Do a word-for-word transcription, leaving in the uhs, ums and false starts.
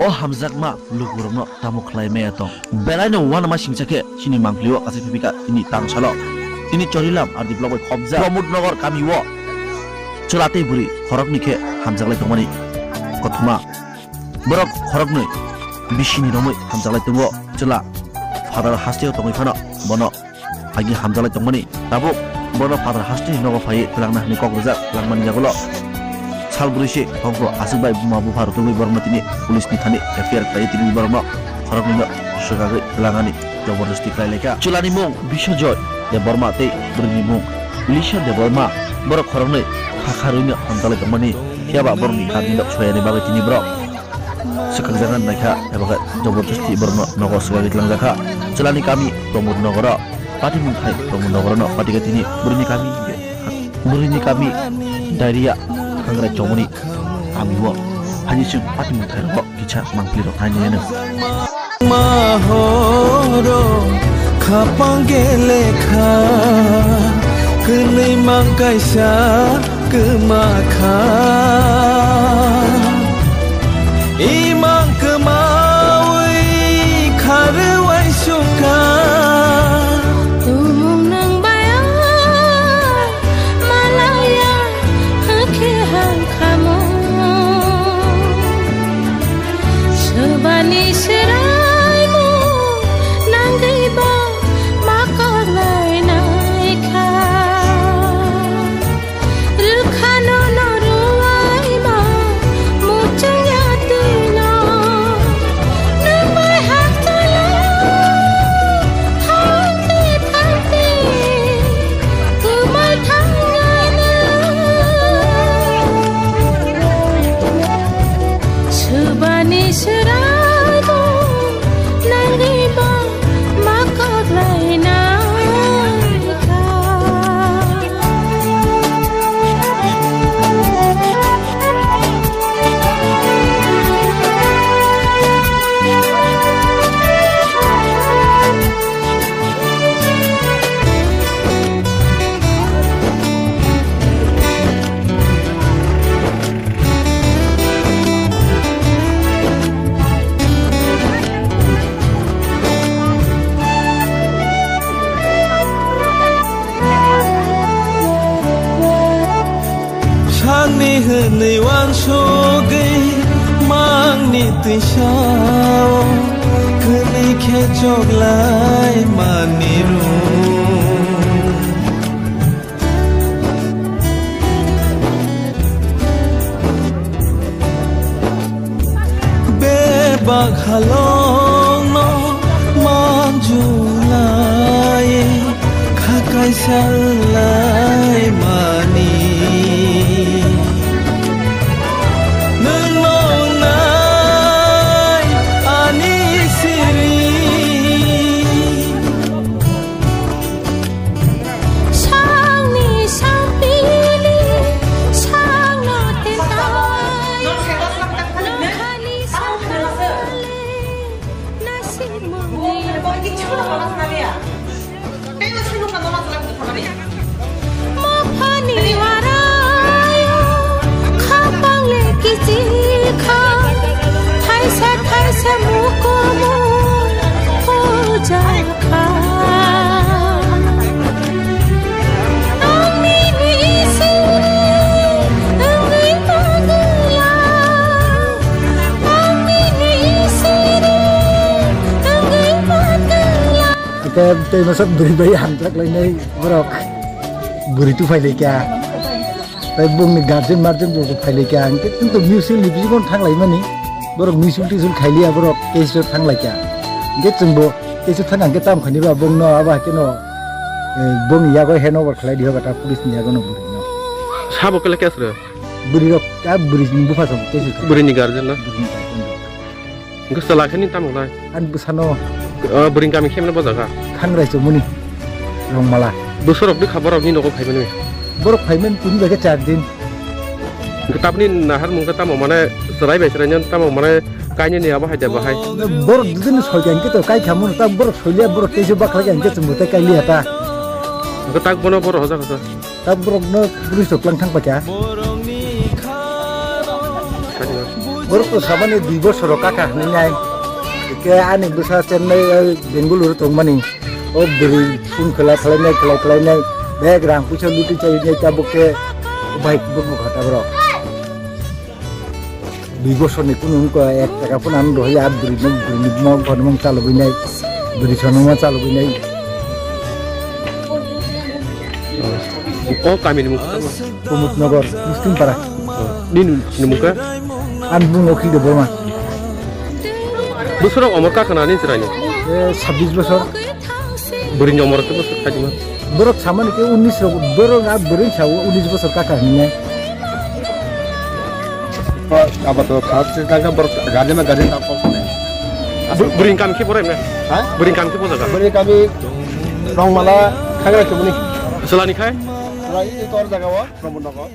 O hamjakma lukurokno tamo khlai maya tong? Belaino uanama singcha khe chini mangpili o kasai phipika tini tangsalo. Tini Chorilam R D block bai khobjak Pramod Nagar kami o chwla tei bwrwi khoroknwi khe hamjaklai tongmani kothoma. Borok khoroknwi bisini romwi hamjaklai tongo. Chwla Father hasteo tongwi phano bono agi hamjaklai tongmani. Tabuk bono Father hasteni nogo phaiwi twlangna hwnwi kok rwjak. Twlangmani yagulo sal bwrwi se hongkho aswk bai buma bupha rwtugwi borokno tini police ni thani F I R khlaiwi tini borokno khoroknwino swkagwi twlangani jabardasti khlai laikha. Chwlani mung Biswajoy Debbarma tei bwrwini mung Lisha Debbarma. Borok khoroknwi kha kharwino hamjaklai tongmani, phiyaba borokni kha nino soyani bagwi tini borok swkakjakna naikha, eba khe jabardasti borokno nogo swkagwi twlangjakha. Chwlani kami Pramod Nogoro patimung thai Pramod Nogorono patikha tini bwrwini kami, bwrwini kami Dairia Khangrai Chomoni kamio. Haini chwng patimung thai rogo kisa mangpili rok haini eno. Mahoro khapang gelekha, kwnwi mang kaisa kwma kha. Imang kwmawi kharwi sukha. Tumung nang bai malaya hakhe hangkhamo. Swbani swraimu nangwi bo ma koklai naikha. Rwkhano no rwai ma muchungya twino. Nwng bai hakchalo thanti thanti. Kwmai thangya nwng. Swbani swraimu nangwi bo ma koklai naikha. Sakni hwnwi uansugwi mangni twisao, kwnwi khe choklai mani rw. Bebak halongno manjulai, kha kaisa laimani. Nwng nongnai ani siri. Sangni sampili, sangno tetai, nokhani sampili, nasimungni. Maphani warayo, khapang le kichikha, thaisa thaisa mukumu hujakha. Ang nini siri wngwi tongwla, ang nini siri wngwi tongwla. Ake tei masa bwrwi bai hamjak lainai borok. Bwrwi tu phai laikha. Tai bongni guardian mardian bo phai laikha. Hingke chwng to mutual ni bisingo thang laimani. Borok mutual tuition khai liya borok case o thang laikha. Hingke chwngbo case o thang hingke tam khani ba bongno abo haikhe no, eh, bongni yago handover khlai di hoba ta police ni yago no bwrwi no. Sabo kele case rw? Bwrwi rok, a bwrwi ni bupha sabo case rw. Bwrwi ni guardian no? Bwrwi ni guardian rok. Hingke chwla khe nini tamo nai? Ani bwsano. O, bwrwini kami khe mano bo jaga? Khangrai chomoni. Rongmala. Bwsarok bwkha borok nini nogo phaimani? Borok phaiman tini bai khe char din. Hingke taboni naharmung khe tamo mane chwrai bai chwraino tamo mane kainani abo hai da bahai? Borok dudini soiya hingke to kai khamu ta borok soiya borok teisa bakla hingke chumbo tei kai liya ta. Hingke tak bono borok hoja hoja. Ta borokno police rok lang thang paikha. Borokni kharo Borok to samani dui bosor kaka hinwi nai. Ke ani bwsa Chennai, eh, Bengaluru tongmani. O bwrwi phone khlai khlai nai, khlai khlai nai. Bek rang puisa luti chai nai tabuk ke. Bai buk buk hata bro. Dui bosor ni kunu ko ek taka phone an rohi a bwrwi no bwrwi no gon mong chalugwi nai. Bwrwi sono ma chalugwi nai. O kami ni mukha. Pramod Nagar, Muslim Para. Nini, nini mukha? Ang bungo Khilde Borma. Bwswrok omor kakhana ni chwraini? Eh, sabbish bosor. Bwrwini omor khe bwswk khaidima? Borok samani khe unnish rok, borok a bwrwini sao unnish bosor kakha hinwi. Abo to khas se tangka borok garden ma garden ta kok ne. Bwrwini kam khe borai mane? Ha? Bwrwini kam khe bojaga? Bwrwini kami Rongmala khagra chumuni. Selani khai? Selai tor jaga o, Pramod Nagar.